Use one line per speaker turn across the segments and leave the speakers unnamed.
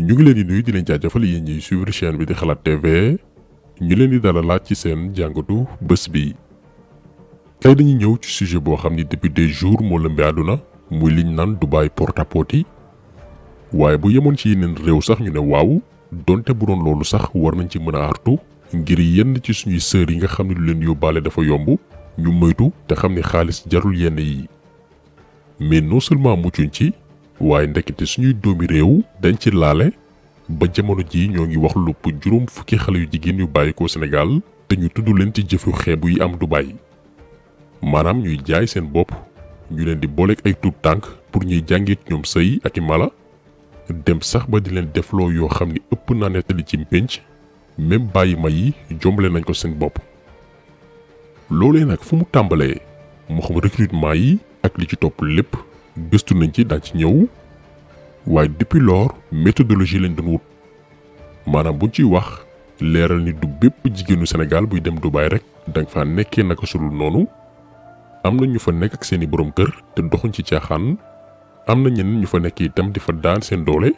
ñu ngi leen di nuyu di leen jaajëfal yéen ñiy suivre chaîne bi di xalaat TV ñu leen di dalalaat ci seen jàngatu bés bi. tey dañuy ñëw ci sujet boo xam ni depuis des jours moo lëmbee àdduna muy liñ naan Dubaï porte-à-porte yi waaye bu yemoon ci yeneen réew sax ñu ne waaw donte bu doon loolu sax war nañ ci mën a artu ngir yenn ci suñuy sœur yi nga xam ne lu leen yóbbaale dafa yomb ñu moytu te xam ni xaalis jarul yenn yi mais non seulement muccuñ ci. waaye ndekete suñuy doomi réew dañ ci laale ba jamono ji ñoo ngi wax lupp juróom fukki xale yu jigéen yu bàyyi ko Sénégal te ñu tudd leen ci jëfu xeebu yi am Dubaï maanaam ñuy jaay seen bopp ñu leen di booleeg ay tuut tànk pour ñuy jàngee ci ñoom sëy ak i mala dem sax ba di leen defloo yoo xam ni ëpp naa nettali ci mpénc même bàyyi ma yi jombale nañ ko seen bopp. loolee nag fu mu tàmbalee moo xam recrutement yi ak li ci topp lépp. gëstu nañ ci daan ci ñëw waaye depuis lors méthodologie lañ doon wut maanaam buñ ciy wax leeral ni du bépp jigéenu Sénégal buy dem Dubaï rek danga fa nekkee naka sulul noonu am na ñu fa nekk ak seeni borom kër te doxuñ ci caaxaan am na ñeneen ñu fa nekk itam di fa daan seen doole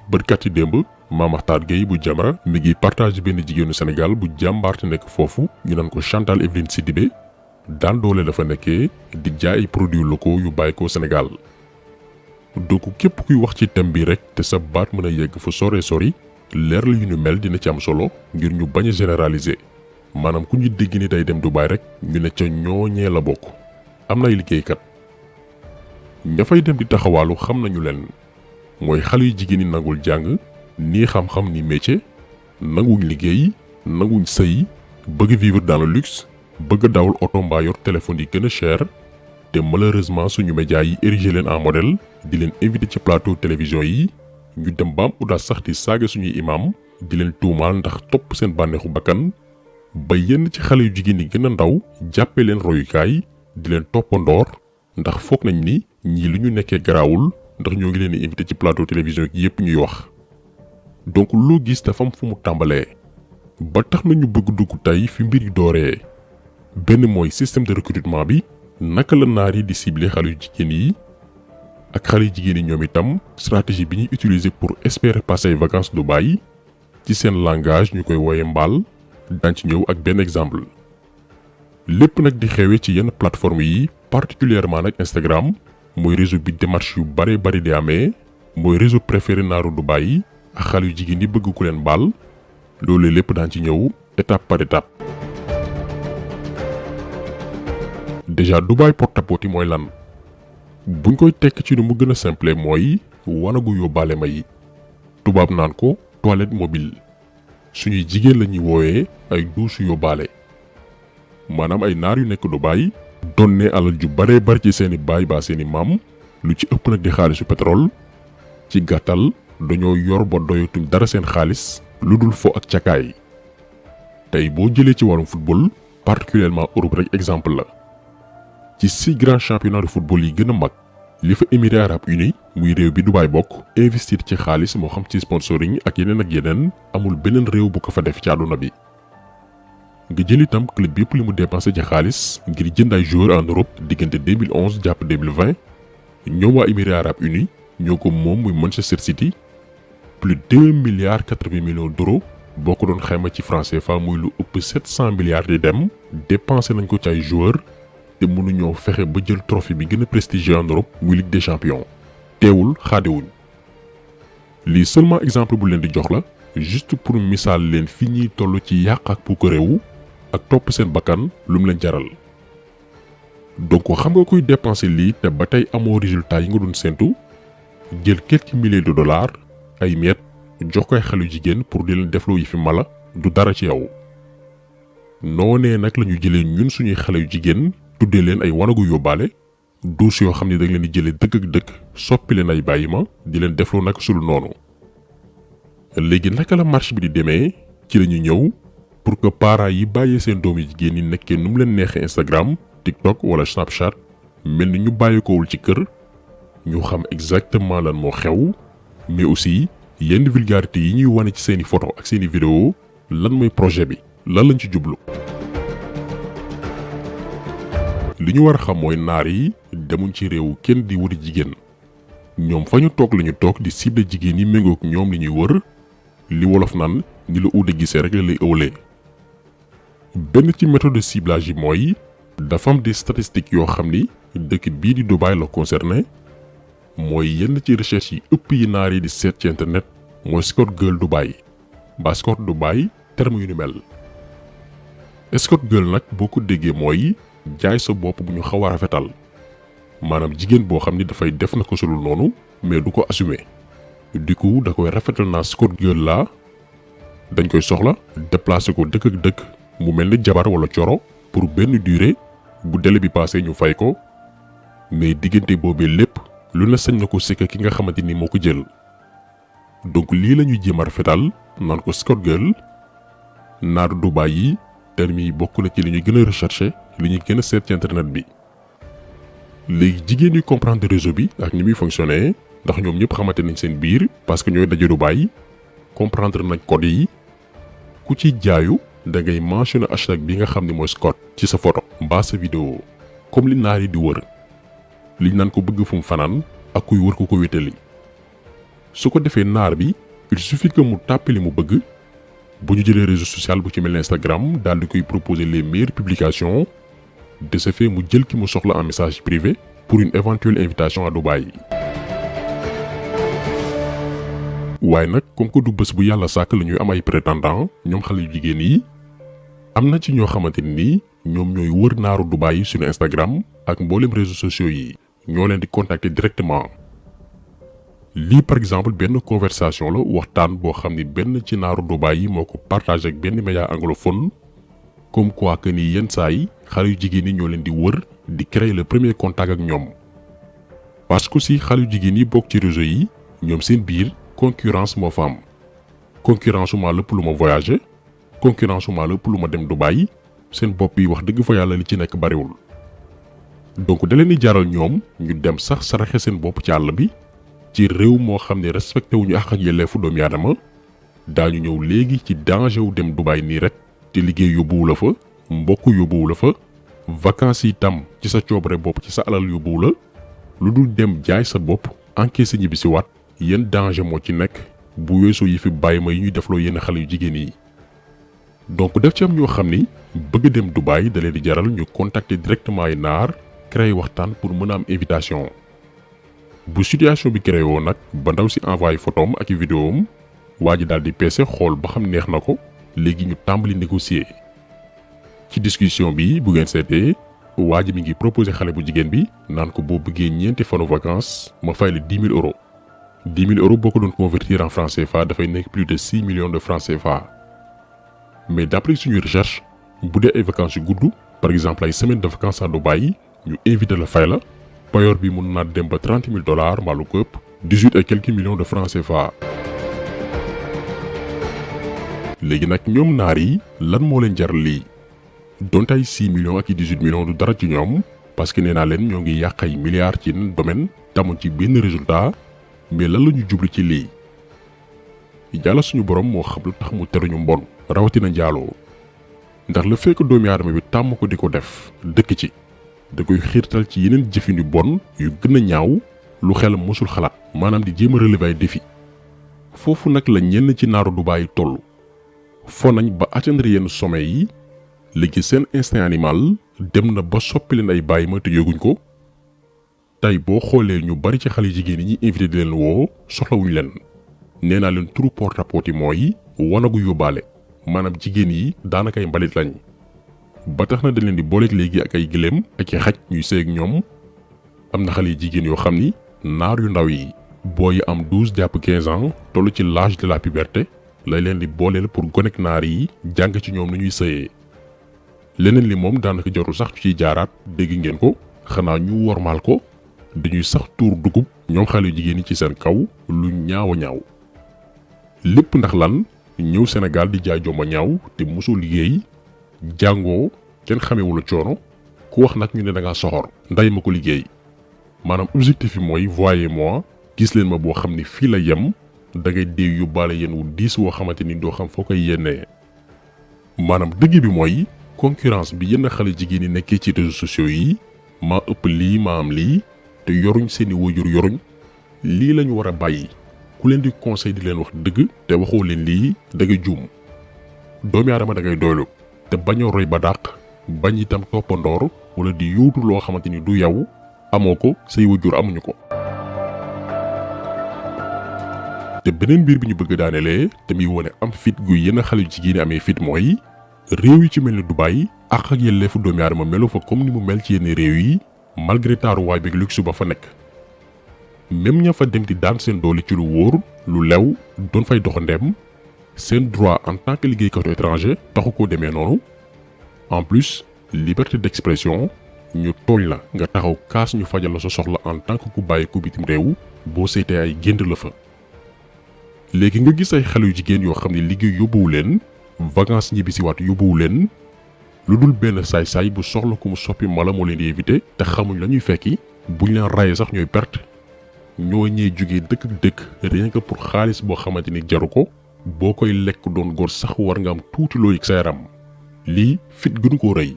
bërkat yi démb Mame Makhtar Gueye bu Jamra mi ngi partage benn jigéenu Sénégal bu jàmbaarte nekk foofu ñu naan ko Chantal Evelyne Sidibé daan doole dafa nekkee di jaay ay produits locaux yu bàyyi ko Sénégal donc képp kuy wax ci thème bi rek te sa baat mën a yegg fu sori leeral yu ñu mel dina ci am solo ngir ñu bañ a généraliser maanaam ku ñu dégg ni day dem Dubaï rek ñu ne ca ñooñee la bokk am na ay liggéeykat ña fay dem di taxawaalu xam nañu leen mooy xale yu jigéen ñi nangul jàng nii xam-xam ni métier nanguñ liggéey nanguñ sëy bëgg vivre dans le luxe. bëgg dawal oto mbaa yor téléphone yi gën a cher te malheureusement suñu médias yi érigé leen en modèle di leen invité ci plateau télévision yi ñu dem ba am audace sax di saaga suñuy imam di leen tuumaal ndax topp seen bànneexu bakkan ba yenn ci xale yu jigéen yi gën a ndaw jàppee leen royukaay di leen toppandoor ndax foog nañ ni ñii lu ñu nekkee garaawul ndax ñoo ngi leen di invité ci plateau télévision yi yépp ñuy wax donc loo gis dafa am fu mu tàmbalee ba tax na ñu bëgg dugg tey fi mbir yi dooree. benn mooy système de recrutement bi naka la naar yi di cibler xale yu jigéen yi ak xale yu jigéen yi ñoom itam stratégie bi ñuy utiliser pour espérer passer ay vacances Dubaï ci seen langage ñu koy wooye mbaal daan ci ñëw ak benn exemple. lépp nag di xewee ci yenn plateforme yi particulièrement nag Instagram mooy réseau bi démarche yu bari di amee mooy réseau préféré naaru Dubaï yi ak xale yu jigéen yi bëgg ku leen mbaal loolu lépp daan ci ñëw étape par étape. déjà Dubaï porte-à-porte mooy lan buñ koy tekk ci nu mu gën a simple mooy wanagu yóbbaale ma yi tubaab naan ko toilette mobile suñuy jigéen la ñuy woowee ay douche yóbbaale maanaam ay naar yu nekk Dubaï doon ne alal ju baree bari ci seeni baay baa seeni maam lu ci ëpp nag di xaalisu pétrole ci gàttal dañoo yor ba doyatuñ dara seen xaalis lu dul fo ak cakaay tey boo jëlee ci wàllum football particulièrement Europe rek exemple la. ci 6 grands championnats de football yi gën a mag li fa Émirats arabes unis muy réew bi Dubaï bokk investir ci xaalis moo xam ci sponsoring ak yeneen amul beneen réew bu ko fa def ci àdduna bi. nga jël itam club yépp li mu dépensé ci xaalis ngir jënd ay joueurs en Europe diggante 2011 jàpp 2020 ñoom waa Émirats arabes unis ñoo ko moom muy Manchester City plus de 2,80 milliards d'euros boo ko doon xayma ci franc CFA muy lu ëpp 700 milliards di dem dépensé nañ ko ci ay joueurs. te mënuñoo fexe ba jël trophée bi gën a prestigieux en Europe muy Ligue des champions teewul xaadewuñ lii seulement exemple bu leen di jox la juste pour misaal leen fi ñuy toll ci yàq ak puukareewu ak topp seen bakkan lu mu leen jaral donc xam nga koy dépenser lii te ba tey amoo résultat yi nga doon séntu jël quelques milliers de dollars ay miettes jox koy xale yu jigéen pour di leen defloo yi fi mala du dara ci yow noonee nag la ñu jëlee ñun suñuy xale yu jigéen. tuddee leen ay wanagu yóbbaale douche yoo xam ne dañ leen di jëlee dëkk ak dëkk soppi leen ay bàyyi ma di leen defloo naka sul noonu léegi naka la marché bi di demee ci la ñu ñëw pour que parents yi bàyyee seen doom yi jigéen ñi nekkee nu mu leen neexee Instagram TikTok wala Snapchat mel ni ñu bàyyeekowul ci kër ñu xam exactement lan moo xew mais aussi yenn vulgarité yi ñuy wane ci seeni photo ak seeni vidéo lan mooy projet bi lan lañ ci jublu. li ñu war a xam mooy naar yi demuñ ci réew kenn di wuti jigéen ñoom fa ñu toog la ñu toog di cible jigéen yi méngoog ñoom li ñuy wër li wolof naan ni la uude gisee rek la lay ëwlee. benn ci méthode de ciblage yi mooy dafa am des statistiques yoo xam ni dëkk bii di Dubaï la concerné mooy yenn ci recherche yi ëpp yi naar yi di seet ci internet mooy escort girl Dubaï ba escort Dubaï terme yu ni mel. escort girl nag boo ko déggee mooy jaay sa bopp bu ñu xaw a rafetal maanaam jigéen boo xam ni dafay def na ko sulul noonu mais du ko assumer du coup da koy rafetal naa escort girl la dañ koy soxla déplacer ko dëkk ak dëkk mu mel ni jabar wala coro pour benn durée bu délai bi passé ñu fay ko mais diggante boobee lépp lu ne sañ na ko sekk ki nga xamante ni moo ko jël. donc lii la ñuy jéem a rafetal naan ko escort girl naaru Dubaï yi terme yi bokk na ci li ñuy gën a recherché li ñuy gën a seet ci internet bi. léegi jigéen ñi comprendre réseau bi ak ni muy fonctionner ndax ñoom ñëpp xamante nañ seen biir parce que ñooy daje Dubaï comprendre nañ code yi ku ci jaayu da ngay mentionné hashtag bi nga xam ne mooy escort ci sa photo mbaa sa vidéo comme li naar yi di wër liñ naan ko bëgg fu mu fanaan ak kuy wër ko wétali. su ko defee naar bi il suffit que mu tàppe li mu bëgg bu ñu jëlee réseau social bu ci mel ne Instagram daal di koy proposer les meilleures publications de ce fait mu jël ki mu soxla en message privé pour une éventuelle invitation à Dubaï. waaye nag comme que du bés bu yàlla sàkk la ñuy am ay prétendants ñoom xale yu jigéen yi am na ci ñoo xamante ni ñoom ñooy wër naaru Dubaï yi sur Instagram ak mboolem réseaux sociaux yi ñoo leen di contacter directement. lii par exemple benn conversation la waxtaan boo xam ni benn ci naaru Dubaï yi moo ko partagé ak benn média anglophone comme quoi que ni yenn saa yi xale yu jigéen yi ñoo leen di wër di créer le premier contact ak ñoom. parce que si xale yu jigéen yi bokk ci réseau yi ñoom seen biir concurrence moo fa am concurrence maa lépp lu ma voyagé concurrence maa lépp lu ma dem Dubaï seen bopp yi wax dëgg fa yàlla li ci nekk bariwul. donc da leen di jaral ñoom ñu dem sax saraxe seen bopp ci àll bi. ci réew moo xam ne respecté wuñu àq ak yelleefu doomu aadama daañu ñëw léegi ci danger wu dem Dubaï nii rek te liggéey yóbbuwu la fa mbokk yóbbuwu la fa vacances yi tam ci sa coobare bopp ci sa alal yóbbuwu la lu dul dem jaay sa bopp encaissé ñibbi si waat yenn danger moo ci nekk bu weesoo yi fi bàyyi ma yi ñuy defloo yenn xale yu jigéen yi. donc def ci am ñoo xam ni bëgg dem Dubaï da leen di jaral ñu contacter directement ay naar créer waxtaan pour mën a am invitation. bu situation bi créé woo nag ba ndaw si envoyé photom ak i vidéom waa ji daal di peese xool ba xam neex na ko léegi ñu tàmbali négocier. ci discussion bi bu ngeen seetee waa ji mi ngi proposé xale bu jigéen bi naan ko boo bëggee ñeenti fanu vacances ma fay la 10 000 euros 10 000 euros boo ko doon convertir en francs CFA dafay nekk plus de 6 millions de francs CFA. mais d'après suñu recherche bu dee ay vacances yu gudd par exemple ay semaine de vacances à Dubaï ñu invité la fay la. payoor bi mun naa dem ba $30 000 mbaa lu ko ëpp 18 et quelques millions de francs CFA. léegi nag ñoom naar yi lan moo leen jar lii donte ay 6 millions ak i 18 millions du dara ci ñoom parce que nee naa leen ñoo ngi yàq ay milliards ci yeneen domaine tamuñ ci benn résultat mais lan la ñu jublu ci lii. yàlla suñu borom moo xam lu tax mu teruñu mbon rawatina njaaloo ndax le fait que doomi aadama bi tàmm ko di ko def dëkk ci. da koy xiirtal ci yeneen jëfin yu bon yu gën a ñaaw lu xel mosul xalaat maanaam di jéem a relever ay défi foofu nag la ñenn ci naaru Dubaï toll fo nañ ba atteindre yenn sommet yi léegi seen instinct animal dem na ba soppi leen ay bàyyi ma te yëguñ ko tey boo xoolee ñu bari ci xale jigéen yi ñuy invité di leen woo soxlawuñ leen nee naa leen turu porte-à-porte yi mooy wanagu yóbbaale maanaam jigéen yi daanaka ay mbalit lañ. ba tax na dañ leen di booleeg léegi ak ay gëléem ak i xaj ñuy seeg ñoom am na xale yu jigéen yoo xam ni naar yu ndaw yi booy yi am 12 jàpp 15 ans toll ci l'âge de la puberté lay leen di booleel pour gonek naar yi jàng ci ñoom nu ñuy sëyee. leneen li moom daanaka jotul sax ciy jaaraat dégg ngeen ko xanaa ñu wormaal ko dañuy sax tuur dugub ñoom xale yu jigéen yi ci seen kaw lu ñaaw a ñaaw. lépp ndax lan ñëw Sénégal di jaay jomba ñaaw te mosoo liggéey. jàngoo kenn xamewula coono ku wax nag ñu ne da ngaa soxor nday ma ko liggéey maanaam objectif yi mooy voyez-moi gis leen ma boo xam ni fii la yem da ngay dee yóbbaale yéen wu diis woo xamante ni doo xam foo koy yennee. maanaam dëgg bi mooy concurrence bi yenn xale jigéen yi nekkee ci réseaux sociaux yi maa ëpp lii maa am lii te yoruñ seeni wajur yoruñ lii lañu war a bàyyi ku leen di conseil di leen wax dëgg te waxoo leen lii da ngay juum doomi aadama da ngay doylu te bañ a roy ba dàq bañ itam toppandoor wala di yóotu loo xamante ni du yow amoo ko say wajur amuñu ko. te beneen mbir bi ñu bëgg daanelee te muy wone am fit gu yenn xale yu jigéen amee fit mooy réew yi ci mel ni Dubaï ak yelleefu doomi aadama melu fa comme ni mu mel ci yenn réew yi malgré taaruwaay bi luxe ba fa nekk. même ña fa dem di daan seen doole ci lu wóor lu lew doon fay doxandeem seen droit en tant que liggéeykatu étranger taxu koo demee noonu en plus liberté d'expression ñu tooñ la nga taxaw kaas ñu fajal la sa soxla en tant que ku bàyyi ko bitim réew boo seetee ay génd la fa. léegi nga gis ay xale yu jigéen yoo xam ne liggéey yóbbuwu leen vacances ñibbisiwaat yóbbuwu leen lu dul benn saay-saay bu soxla ku mu soppi mala moo leen di éviter te xamuñ la ñuy fekki buñ leen rayee sax ñooy perte ñoo ñee jógee dëkk ak dëkk rien que pour xaalis boo xamante ni jaru ko boo koy lekk doon góor sax war nga am tuuti loo yëg sa yaram lii fit gënu koo rëy.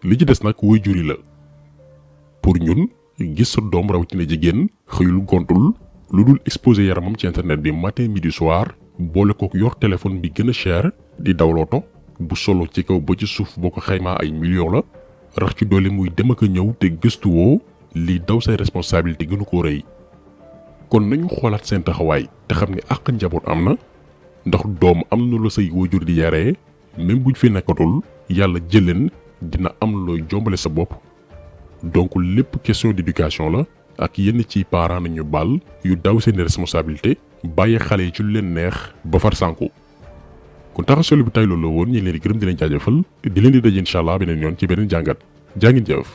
li ci des nag waajur yi la pour ñun gis sa doom rawatina jigéen xëyul gontul lu dul exposé yaramam ci internet bi matin midi soir boole kook yor téléphone bi gën a cher di dawlooto bu solo ci kaw ba ci suuf boo ko xaymaa ay millions la rax ci doole muy dem ak a ñëw te gëstuwoo lii daw say responsabilité gënu koo rëy. kon nañu xoolaat seen taxawaay te xam ne àq njaboot am na ndax doom am na la say waajur di yaree même buñ fi nekkatul yàlla jëleen dina am looy jombale sa bopp donc lépp question d'éducation la ak yenn ci parents nañu baal yu daw seen responsabilité bàyyi xale yi ci lu leen neex ba far sànku. kon taxasolu bi tay loolu la woon ñu leen di gërëm di leen jaajëfal di leen di daje incha allah beneen yoon ci beneen jàngat jaa ngeen jëf.